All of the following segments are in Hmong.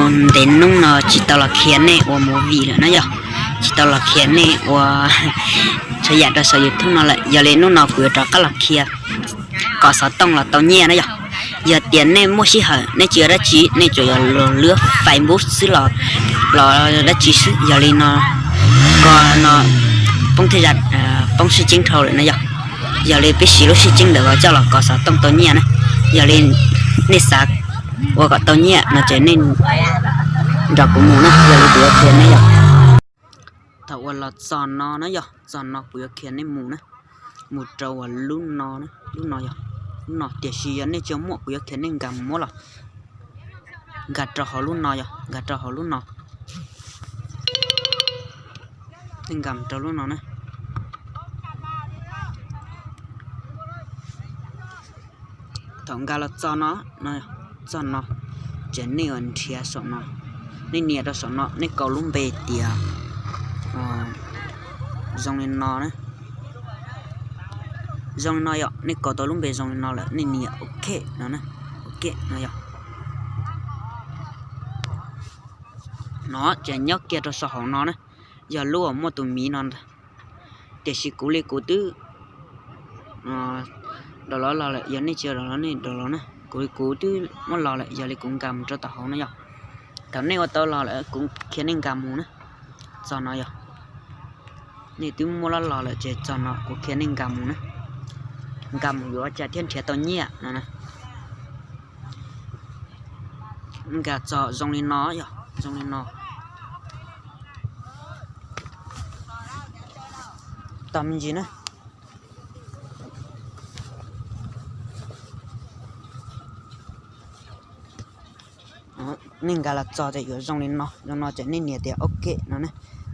Ntev hnub no tsis tau los khiav nej ua movie lawm na yog, tsis tau los khiav nej ua txhua yam rau saum YouTube no lawm, yog li hnub no kuv yuav rov qab los khiav kom xov tooj los tau nyiaj na yog. Yog tias nej muaj sij hawm nej tsis ua dab tsi nej tsuas yog los lwb Facebook xwb los, los dab tsi xwb, yog li no ko no poob thiaj poob sib ceeb dhau lawm na yog. Yog li peb siv lub sib ceeb ntawm ko coj los kom xov tooj tau nyiaj na. Yog li nej xav ua kom tau nyiaj no ces nej nrog kuv mus na, yog li kuv yuav khiav nej yog. Thaum uas los txog no na yog, txog no kuv yuav khiav nej mus na, mus rau uas lub no, lub no yog, lub no, tiam sis yog nej tsis muaj kuv yuav khiav nej nkag mus muab los, nkag rau hauv lub no yog, nkag rau hauv lub no, nej nkag mus rau lub no na. Thaum nkag los txog no, txog no, ces nej ua nrhiav saum no, nej nias rau saum no, nej kaus lub npe tias zoo li no na. Zoo li no yog, nej kaus tau lub npe zoo li no lawm nej nias OK no, OK no yog. No ces nyob kiag rau saum hauv no na, yog lub uas muaj tus miv no ntag. Tiam sis kuv li kuv twb download los lawm, yog nej tsis download los nej download los na, kuv li kuv twb muab los lawm, yog li kuv nkag mus rau tom hauv no yog. Thaum nej ua tau los lawm kuv khiav nej nkag mus na, txog no yog. Nej twb muab los los lawm ces txog no kuv khiav nej nkag mus na, nkag mus yuav ua cas thiaj nrhiav tau nyiaj no na. Nkag txog zoo li no yog, zoo li no. Tos me ntsis na. Nej nkag los txog ces yuav zoo li no, zoo no ces nej nias tias OK no,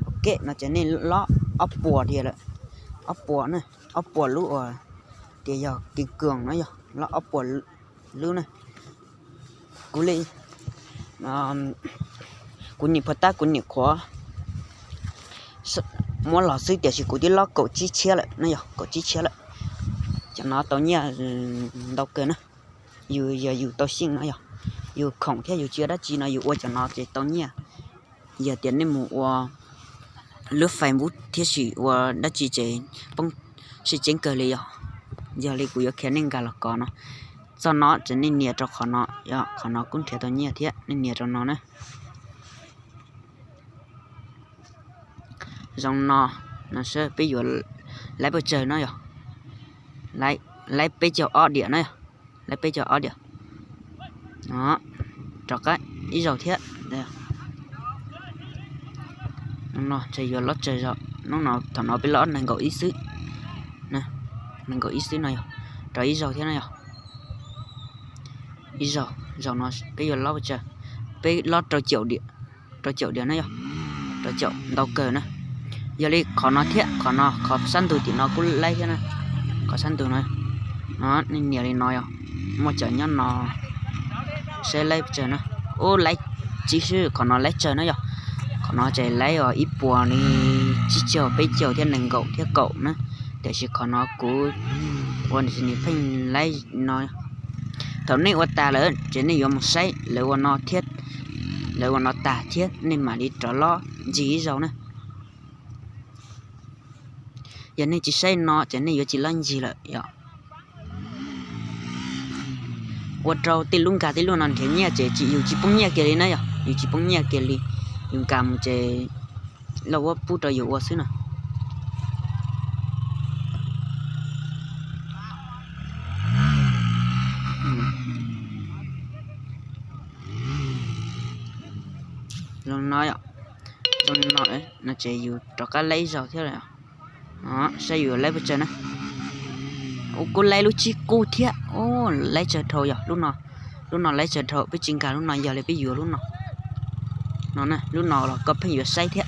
OK no ces nej lob ob puas tias lawm, ob puas na, ob puas lub uas tias yog kis koos no yog, lob ob puas lub na. Kuv li, kuv nim phuv tab kuv nim qhuav muab los xwb tiam sis kuv twb lob kaum tsib txhiab lawm no yog, kaum tsib txhiab lawm. Cov no tau nyiaj ntau kawg na. Yus yog yus tau xyeej no yog, yus khoom thiab yus tsis ua dab tsi no yus ua cov no ces tau nyiaj. Yog tias nej mus ua lub Facebook thiab sim ua dab tsi ces poob sib ceeb kawg li yog. Yog li kuv yuav khiav nej nkag los kov no. Txog no ces nej nias rau qhov no, qhov no kuj nrhiav tau nyiaj thiab, nej nias rau no na. Zoo no, no seb peb yuav laib pes tsawg no yog, laib peb caug ob diam na yog, laib peb caug ob diam. Rov qab ib zaug thiab. No ces yuav lob tsawg zaum, thaum no peb lob nees nkaum ib xwb, nees nkaum ib xwb no yog, rov ib zaug thiab no yog. Ib zaug, zaum no peb yuav lob pes tsawg, peb lob rau caum diam, rau caum diam na yog, rau caum ntau kawg na. Yog li qhov no thiab qhov no, qhov sab ntug tim no kuj laib thiab na, qhov sab ntug no, no nej nias li no yog, muaj cov nyob no, seb laib pes tsawg na. Ub, laib tsib xwb, qhov no laib tsawg na yog, qhov no ces laib ib puas li tsib caug peb caug thiab nees nkaum thiab kaum na, tiam sis qhov no kuv ua nws pheej laib no. Thaum nej ua tas lawm ces nej yuav mus saib lawv ua no thiab, lawv ua no tas thiab nej mam li rov lob ncig ib zaug na. Yog nej tsis saib no ces nej yuav tsis lob ncig lawm yog. Ua rau tej lub nkag tej lub no nrhiav nyiaj ces yus tsis poob nyiaj kiag li na yog, yus tsis poob nyiaj kiag li, yus nkag mus ces lauj ua pub rau yus ua xwb no. Zoo no, zoo no no ces yus rov qab laib ib zaug thiab lawm. Saib yus laib pes tsawg na. Ua kuj laib lub tsib kub thiab, laib tsawg dhau yog lub no, lub no laib tsawg dhau, peb tsis nkag lub no yog li peb yuav lub no. No, lub no los koj pheej yuav saib thiab,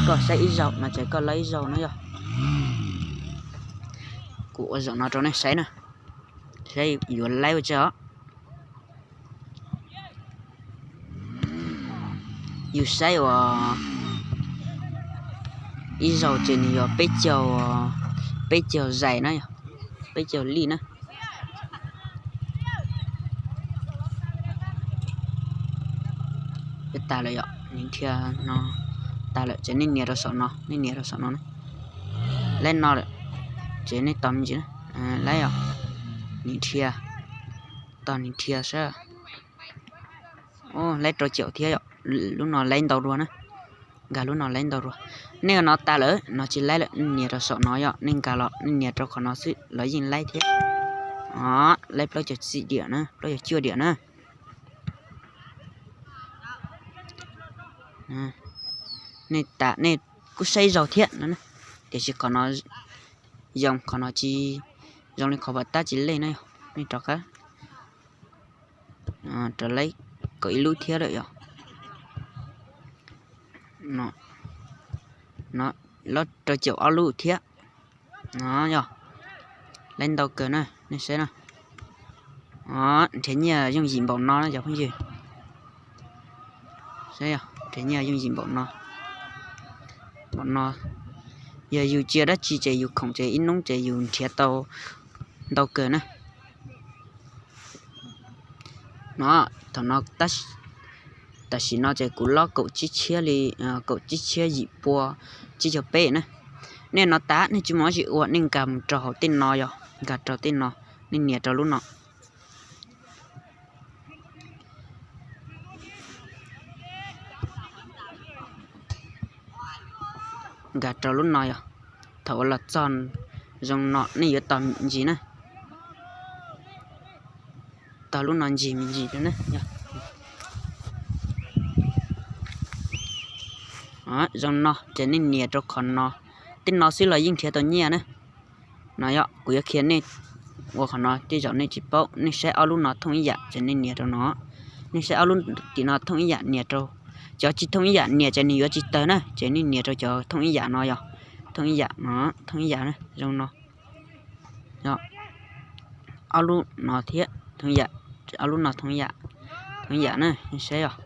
koj saib ib zaug no ces koj laib ib zaug no yog. Kuv ua zaum no rau nej saib na, saib yuav laib ua tsawg os. Yus saib uas ib zaug ces nws yog peb caug, peb caug zais na, peb caug lij na. Peb tas lawm yom, nim dhia no tas lawm ces nej nias rau saum no, nej nias rau saum no na. Laib no lawm ces nej tos me ntsis na. Laib os, nim dhia, tos nim dhia saib. Laib rau caum thiab yom, lub no laib ntau dua na. Nkag lub no laib ntau dua. Nej no tas lawm no tsis laib lawm, nej nias rau saum no yom, nej nkag los nej nias rau qhov no xwb los yeej laib thiab. Laib plaub caug txim diam na, plaub caug cuaj diam na. Nej tas nej kuj saib zaug thiab no, tiam sis qhov no zoo, qhov no tsis zoo li qhov pas tab tsis lej na yom. Nej rov qab, rov laib kom ib lub thiab lawm yom. No, no, lawv rau caum ob lub thiab. No yog, laib ntau kawg na, nej saib na. Nrhiav nyiaj yooj yim npaum no na cov phooj ywg. Saib, nrhiav nyiaj yooj yim npaum no. Npaum no, yog yus cia dab tsi ces yus khoom ces ib hnub ces yus nrhiav tau ntau kawg na. No, thaum no, tam sim no ces kuv lob kaum tsib txhiab li, kaum tsib txhiab yim pua tsib caug peb na. Nej no tas nej tsis muaj dab tsi ua, nej nkag mus rau hauv tej no yog, nkag rau tej no, nej nias rau lub no. Nkag rau lub no yog, thaum uas los txog zoo no nej yuav tos me ntsis na. Tos lub no ntsis me ntsis na. Zoo no ces nej nias rau qhov no, tej no xwb los yeej nrhiav tau nyiaj na. No yog kuv yuav qhia nej ua qhov no, tej zaum nej tsis paub, nej saib ob lub no thooj ib yam ces nej nias rau no. Nej saib ob lub tim no thooj ib yam nias rau, cov tsis thooj ib yam nias ces nws yuav tsis tawg na, ces nej nias rau cov thooj ib yam no yog, thooj ib yam no, thooj ib yam na, zoo no. Ob lub no thiab thooj ib yam, ob lub no thooj ib yam, thooj ib yam na, nej saib os.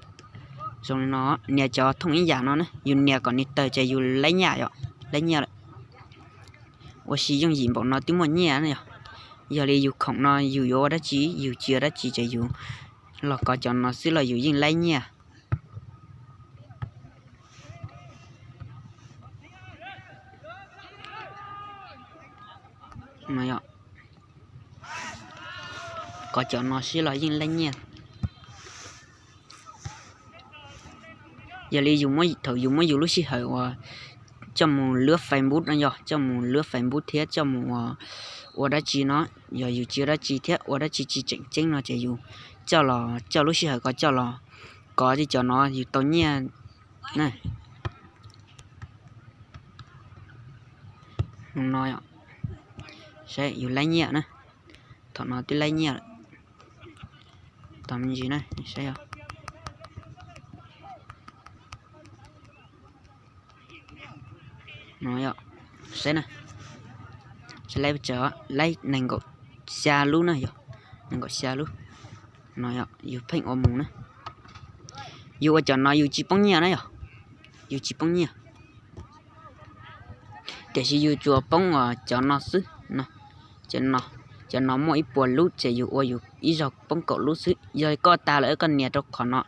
Zoo li no, nias cov thooj ib yam no na, yus nias kom nws tawg ces yus laib nyiaj yom, laib nyiaj lawm. Ua si yooj yim npaum no twb muaj nyiaj na yog. Yog li yus khoom no yus yuav ua dab tsi, yus tsis ua dab tsi ces yus los kov cov no xwb los yus yeej laib nyiaj. Kov cov no xwb los yeej laib nyiaj. Yog li yus muab, thaum yus muab yus lub sij hawm uas coj mus lwb Facebook no yog coj mus lwb Facebook thiab coj mus ua dab tsi no, yog yus tsis ua dab tsi thiab ua dab tsi tsis tseem ceeb no ces yus coj los, coj lub sij hawm ko coj los kov tej cov no yus tau nyiaj na. No, saib yus laib nyiaj na. Thaum no twb laib nyiaj lawm. Tos me ntsis na, saib os. No, saib na, saib laib, laib nees nkaum xya lub na yog, nees nkaum xya lub. No yog yus pheej ua mus na. Yus ua cov no yus tsis poob nyiaj na yog, yus tsis poob nyiaj. Tiam sis yus tsuas poob cov no xwb no. Cov no muaj ib puas lub ces yus ua yus ib zaug poob kaum lub xwb. Yog koj tas lawm koj nias rau qhov no,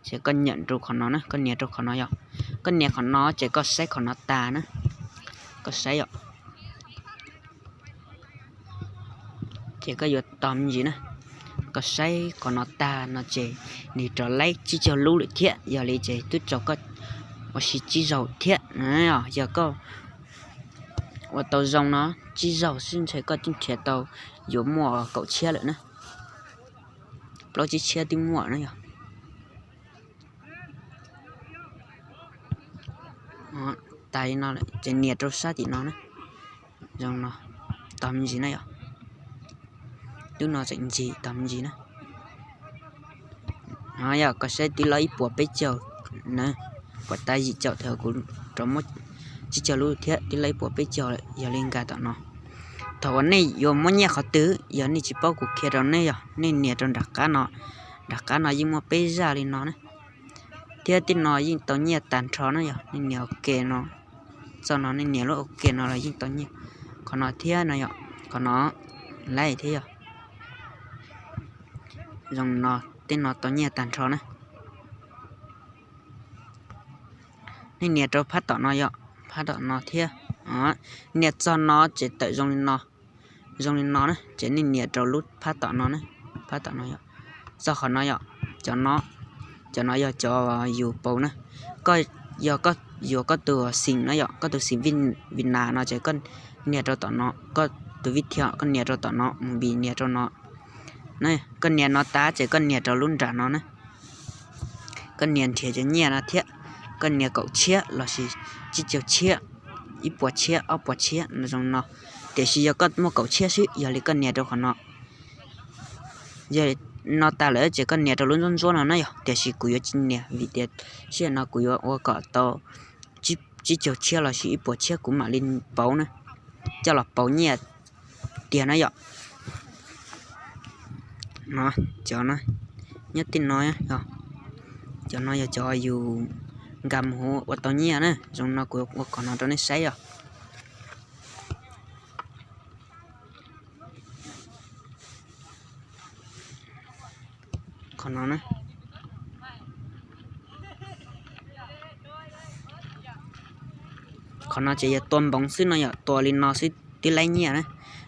ces koj nyam rau qhov no na, koj nias rau qhov no yog, koj nias qhov no ces koj saib qhov no tas na, koj saib os. Ces koj yuav tos me ntsis na, koj saib qhov no tag no ces nws rov laib tsib caug lub lawm thiab, yog li ces twb tsaus koj ua si tsib zaug thiab. Yog koj ua tau zoo no tsib zaug xwb ntshe koj twb nrhiav tau yuav muaj kaum txhiab lawm na, plaub tsib txhiab twb muaj na yog. Tas li no lawm ces nias rau sab tim no na, zoo no, tos me ntsis na yog, lub no tseem ntxim, tos me ntsis na. Yog koj saib twb lawb ib puas peb caug na, puas tas yim caum thaum kuv rov muab tsib caug lub thiab twb lawb ib puas peb caug lawm, yog li nkag tom no. Thaum uas nej yuav muab nyiaj qhov twg yog nej tsis paub kuv qhia rau nej yog nej nias rau nram qab no, nram qab no yeej muaj peb zaj li no na. Thiab tej no yeej tau nyiaj tag nrho na yog nej nias ok no, txoj no nej nias lub ok no los yeej tau nyiaj. Qhov no thiab no yog, qhov no laib thiab yog. Zoo no, tej no tau nyiaj tag nrho na. Nej nias rau phab tom no yom, phab tom no thiab. Nias txog no ces tawm zoo li no, zoo li no na, ces nej nias rau lub phab tom no na, phab tom no yom. Txog qhov no yom, cov no, cov no yog cov yus pauv na. Koj, yog koj yuav koj tus xim no yom, koj tus xim Vin, Vin Nas no ces koj nias rau tom no, koj tus Vin Thiab koj nias rau tom no, mus Vin nias rau no. Koj nias no tas ces koj nias rau lub nram no na. Koj nias nrhiav cov nyiaj no thiab, koj nias kaum tshiab lossis tsib caug tshiab, ib puas tshiab, ob puas tshiab no zoo no. Tiam sis yog koj muaj kaum tshiab xwb, yog li koj nias rau qhov no. Yog no tas lawm ces koj nias rau lub ntsuab ntsuab no na yom, tiam sis kuv yuav tsis nias vim tias sij hawm no kuv yuav ua kom tau tsib caug tshiab lossis ib puas tshiab kuv mam li pauv na, coj los pauv nyiaj tiag na yom. No, cov no, nyob tim no, cov no yog cov yus nkag mus hauv ua tau nyiaj na, zoo no kuv ua qhov no rau nej saib yom. Qhov no na, qhov no ces yog tua npoov xwb no yom, tua li no xwb twb laib nyiaj na.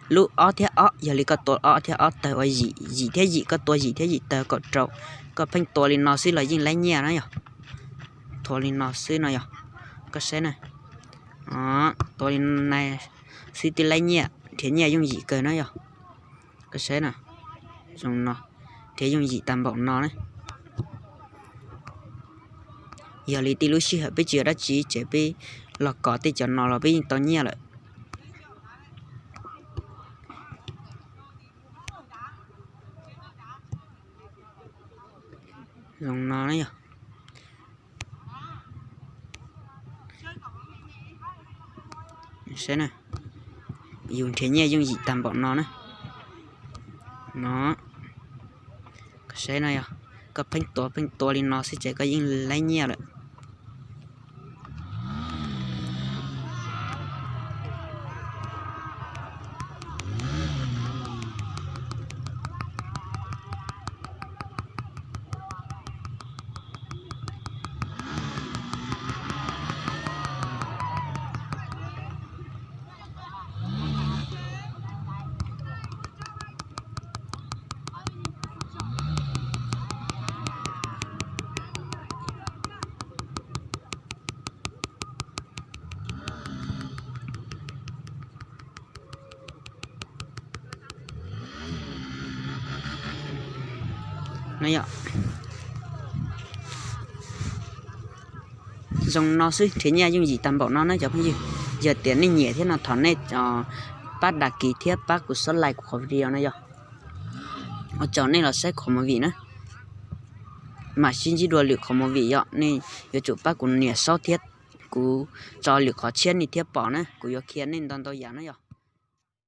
Lub ob thiab ob, yog li koj tua ob thiab ob tawg ua yim, yim thiab yim, koj tua yim thiab yim tawg kaum rau, koj pheej tua li no xwb los yeej laib nyiaj na yom. Tua li no xwb no yom, koj saib na. Tua li no xwb twb laib nyiaj, nrhiav nyiaj yooj yim kawg na yom. Koj saib na, zoo no, nrhiav yooj yim tag npaum no na. Yog li tib lub sij hawm peb tsis ua dab tsi ces peb los kov tej cov no los peb yeej tau nyiaj lawm. Zoo no na yom. Saib na, yus nrhiav nyiaj yooj yim tag npaum no na. No, koj saib no yog, koj pheej tua pheej tua li no xwb ces koj yeej laib nyiaj lawm. Zoo no xwb, nrhiav nyiaj yooj yim tag npaum no na cov phooj ywg. Yog tias nej nyiam thiab no thov nej pab đăng ký thiab pab kuv subscribe kuv qhov video no yog. Ua tsaug nej los saib qhov movie na. Mam sib ntsib dua lwm qhov movie yom, nej yuav tsum pab kuv nias sub thiab kuv tso lwm qhov tshiab nej thiaj pom na, kuv yuav qhia nej ntau ntau yam na yom.